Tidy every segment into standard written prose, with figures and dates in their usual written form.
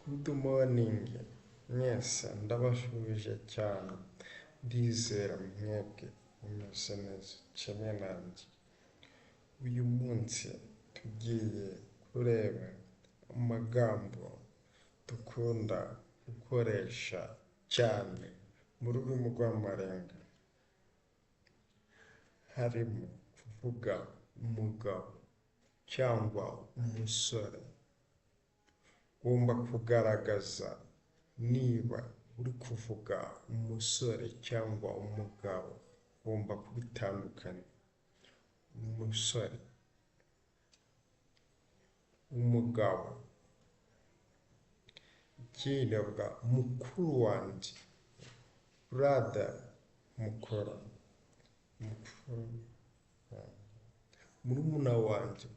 Good morning mwese ndabasuhuje cyane, ndizera mwebwe mumeze neza kimwe nanjye. Uyu munsi tugiye kureba amagambo dukunda gukoresha cyane mu rurimi rw'amarenga, harimo kuvuga umugabo cyangwa umusore. Ugomba kugaragaza niba uri kuvuga umusore cyangwa umugabo, ugomba kubitandukanya. Umusore, umugabo. Ikindi bavuga mukuru wanjye, brother mukuru, mukuru, murumuna wanjye,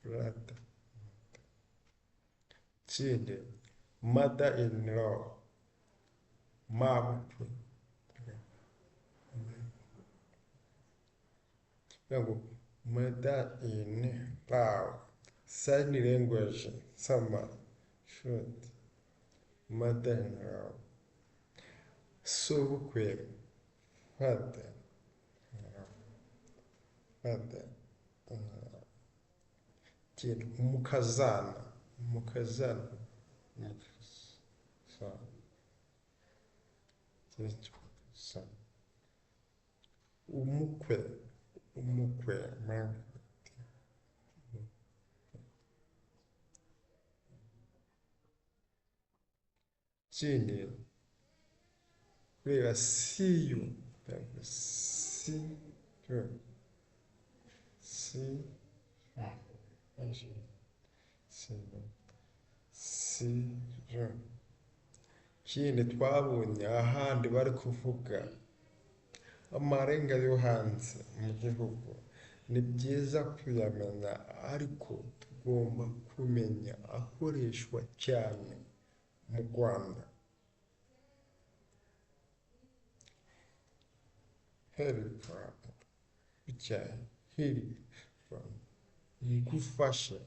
brother. Ikindi mother in law, mabukwe, ngo mother in law, sign language, sama, short, mother in law, sobukwe, father, father. Ikindi umukazana, umukazana, umukwe, umukwe. Ikindi kureba see you, see you, see see you. Ikindi twabonye ahandi bari kuvuga amarenga yo hanze mu gihugu, ni byiza kuyamenya ariko tugomba kumenya akoreshwa cyane mu Rwanda. Help, ngufashe,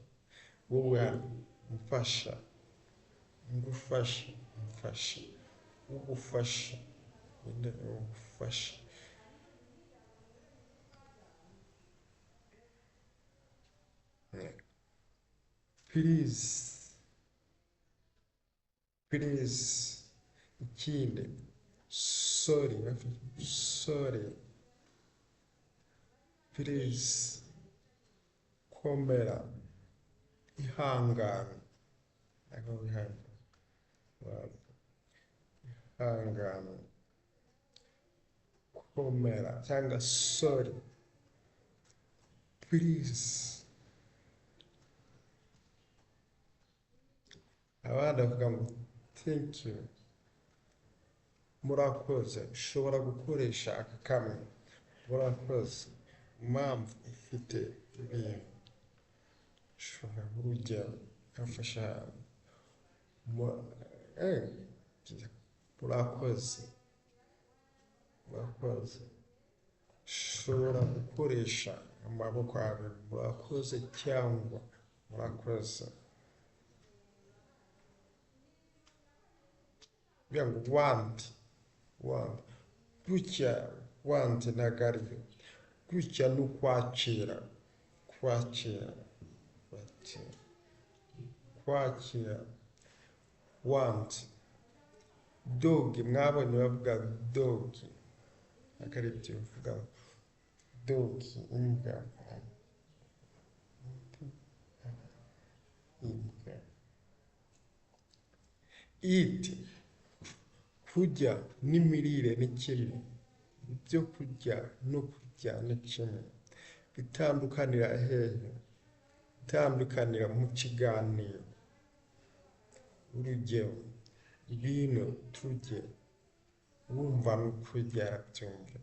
wowe hano mfasha, ngufashe, mfashe, ugufasha, ugufasha. Please, please. Ikindi sorry, sorry, please, komera, ihangane, ihangane, komera cyangwa sorry, please. Abandi bavuga ngo thank you, murakoze. Ushobora gukoresha aka kamwe, murakoze. Impamvu ifite ibintu, ushobora urugero nkafasha, murakoze, murakoze. Ushobora gukoresha amaboko abiri, murakoze cyangwa murakoze. Kugira ngo want, want, gutya want ntabwo ariyo, gutya ni ukwakira, kwakira, kwakira, kwakira, want. Dog, mwabonye bavuga dog, ntabwo ari ibyo bavuga dog, imbwa, imbwa. Eat, kurya n'imirire ni kimwe, ibyo kurya no kurya ni kimwe. Bitandukanira hehe? Bitandukanira mu kiganiro. Urugero, ngwino turye, wumva no kurya arabyumva.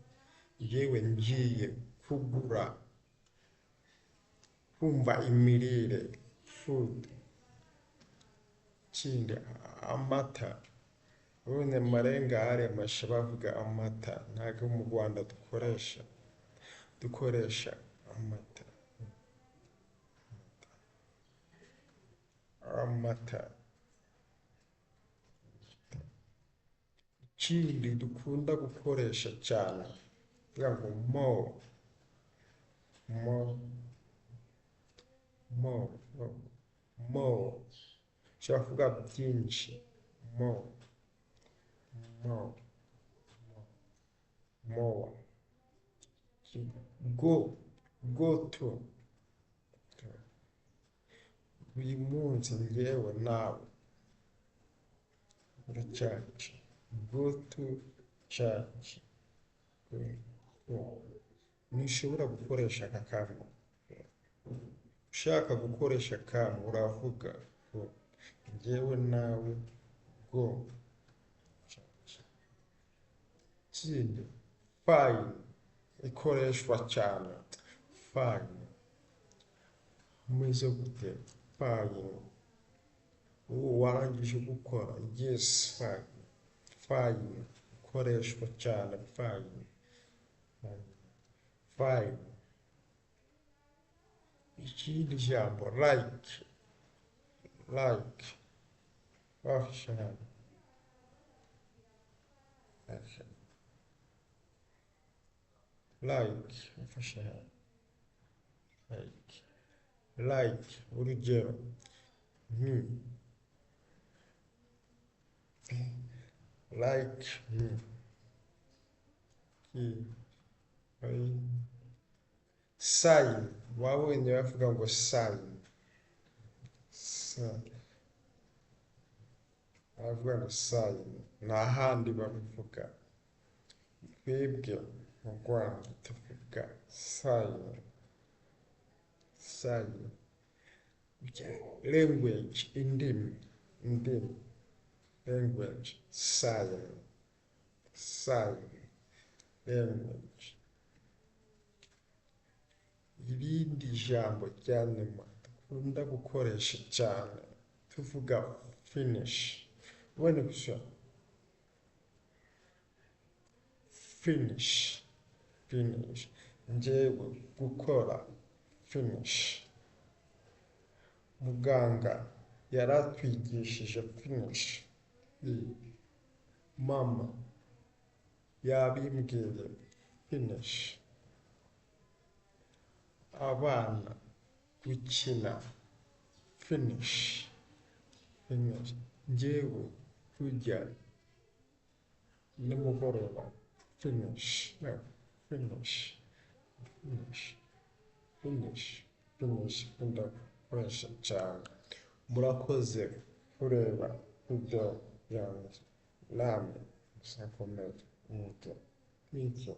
Yewe ngiye kugura, kumva imirire, food. Ikindi amata, ubundi amarenga hari amasha bavuga amata, ntabwo mu Rwanda dukoresha, dukoresha amata. Amata. Ikindi dukunda gukoresha cyane tuvuga ngo more, more, more, more. Ushobora kuvuga byinshi, more, more, more. Go, go to. Uyu munsi njyewe nawe muri church, go to church. Ntushobora gukoresha aka kantu. Ushaka gukoresha akantu uravuga ngo njyewe nawe go church. Ikindi fine ikoreshwa cyane, fine umeze gute? Fine. Ubu warangije gukora? Yes, fine. Fine ikoreshwa cyane, fine, fine. Ikindi jambo like, like bafashe hano, like bafashe hano, like, like. Urugero me, like me. Sign, wabonye bavuga ngo sign, bavuga ngo sign, nta handi babivuga. Twebwe mu Rwanda tuvuga sign, sign. Language, indimi, indimi, language, sign, sign, language. Irindi jambo rya nyuma dukunda gukoresha cyane tuvuga finish. Ubona gusa finish, finish. Njyewe gukora finish. Muganga yaratwigishije finish. Mama yabimbwiye finish. Abana gukina finish, finish. Njyewe kurya nimugoroba finish, no, finish, finish, finish, finish. Nkunda gukoresha cyane. Murakoze kureba video yanjye, namwe muzakomeze mwige. Thank you.